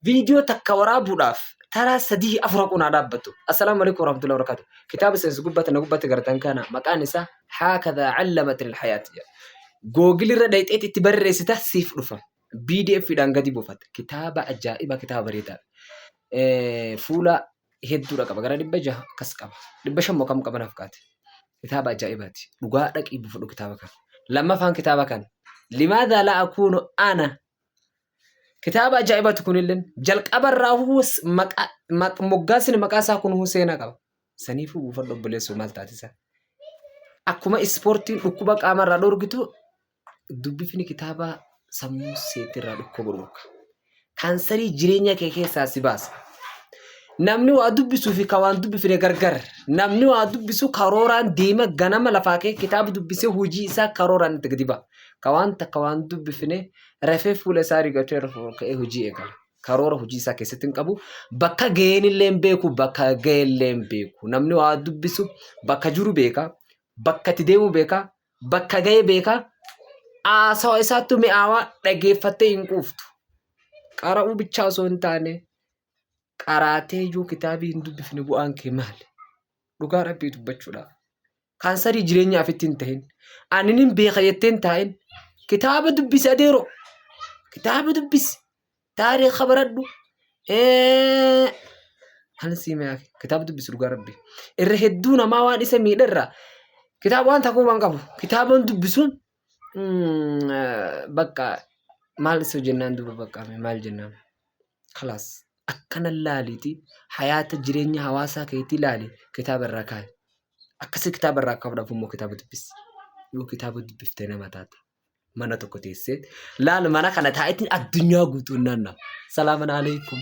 Viidiyoo takka waraabuudhaaf taraa sadii afur haquu naa dhaabbattu. Assalaamu alaikum warahmatullahi wabarakatuh. Kitaaba isin gubbatti na gubbatti gartan kana maqaan isaa Haakadhaa Allamatni Alhayaat jedha. Googil irra dhayxeet itti barreessita siif dhufa. PDF dhaan gadi buufatta. Kitaaba ajaa'iba kitaaba bareedaadha. Fuula hedduudha qaba. Gara 600 akkas qaba. 500 moo kam qaba naaf kaate. Kitaaba ajaa'ibaati. Dhugaa dhaqii buufadhu kitaaba kana. Lammaffaan kitaaba kana. Limaadhaa laa akuunu ana. Kitaaba ajaa'ibatu kunilleen jalqabarraa moggaasni maqaa isaa kun seenaa qaba. Saniifuu buufadhu obboleessoo maal taatisa. Akkuma ispoortiin dhukkuba qaamarraa dhorkitu dubbifni kitaabaa sammuu seetirraa dhukkuba dhorka. Kaansarii jireenya kee keessaa si baasa. Namni waa dubbisuu fi ka waan dubbifne gargar. Namni waa dubbisu karooraan deema ganama lafaa kee kitaaba dubbisee hojii isaa karooraan itti gadi ba'a. Ka waan takka waan dubbifne rafee fuula isaa rigatee rafuu ka'ee hojii eegala. Karoora hojii isaa keessatti hin qabu. Bakka ga'een illee hin beeku, bakka ga'e illee hin beeku. Namni waa dubbisu bakka jiru beeka, bakka itti deemu beeka, bakka ga'e beeka. Haasawa isaattu mi'aawaa dhageeffattee hin quuftu. Qara'uu bichaa osoo hin taane qaraatee yoo kitaabii hin dubbifne bu'aan kee maali? Dhugaa rabbii dubbachuudhaaf. Kaansarii jireenya afitti hin ta'in. Ani nin beeka jettee hin taa'in. Kitaaba dubbisi adeeroo. Kitaaba dubbisi. Taariika baradhu. Kan sii mi'aa kitaaba dubbisi dhugaa rabbii. Irra hedduu namaa waan isa miidherra kitaaba waan takuu waan qabu. Kitaaban dubbisuun bakka maal isa jennaan duuba bakka maal jennaan. Kalaas akkana laaliiti hayaata jireenya hawaasaa keetii laali kitaaba irraa kaa'i. Akkasii kitaaba irraa ka'uudhaaf immoo kitaaba dubbisi. Yoo kitaaba dubbifte nama taata. Mana tokko teessee laal mana kana taa'eetiin addunyaa guutuun naanna'a. Salaaman alaikum.